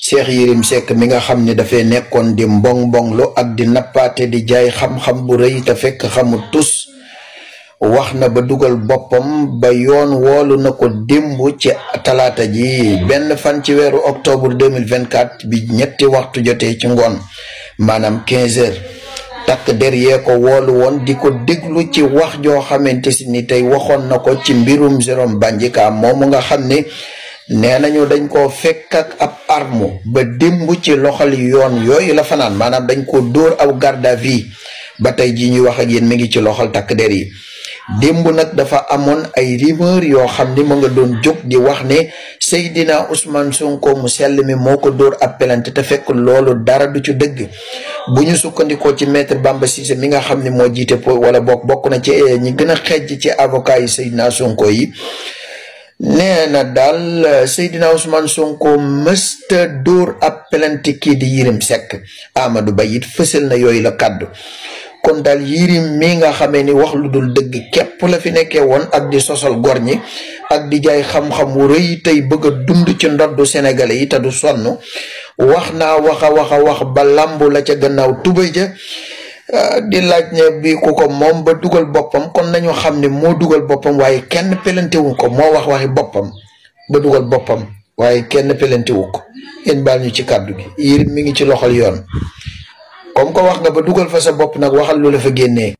Cheikh Yérim Seck mi nga xam ne dafay nekkoon di mbong lu ak di nappaate di jaay xam-xam bu rëy te fekk xamul tus wax na ba dugal boppam ba yoon woolu na ko démb ci talaata ji benn fan ci weeru octobre 2024 bi ñetti waxtu jotee ci ngoon maanaam 15 heures takk der yee ko woolu woon di ko déglu ci wax joo xamante si ni tey waxoon na ko ci mbirum Jérôme Bandiaky moomu nga xam ne nee nañu dañ koo fekk ak ab arme ba démb ci loxol yoon yooyu la fanaan maanaam dañ ko dóor aw garde à vue ba tey ji ñuy wax ak yéen mi ngi ci loxol takk der yi démb nag dafa amoon ay rumeur yoo xam ni mu nga doon jóg di wax ne Seydina Ousmane Sonko mu sell mi moo ko dóor ab plainte te fekk loolu dara du ci dëgg bu ñu sukkandikoo ci maître Bamba Cissé mi nga xam ne moo jiite wala bokk na ci ñi gën a xejj ci avocat yi Seydina Sonko yi nee na daal Seydina Ousmane Sonko mësta dóor ab plainte kii di Yérim Seck Amadou Ba it fësal na yooyu la kàddu kon daal Yérim mi nga xamee ni wax lu dul dëgg képp la fi nekkee woon ak di sosal gor ñi ak di jaay xam-xam wu rëy tey bëgg a dund ci ndoddu sénégalais yi te du sonn wax naa wax ba lambu la ca gannaaw tubay ja di laaj ne bi ku ko moom ba dugal boppam kon nañu xam ne moo dugal boppam waaye kenn pelantewu ko moo waxi boppam ba dugal boppam waaye kenn pelantewu ko yéen baal ñu ci kàddu gi Yérim mi ngi ci loxol yoon comme ko wax nga ba dugal fa sa bopp nag waxal lu la fa génnee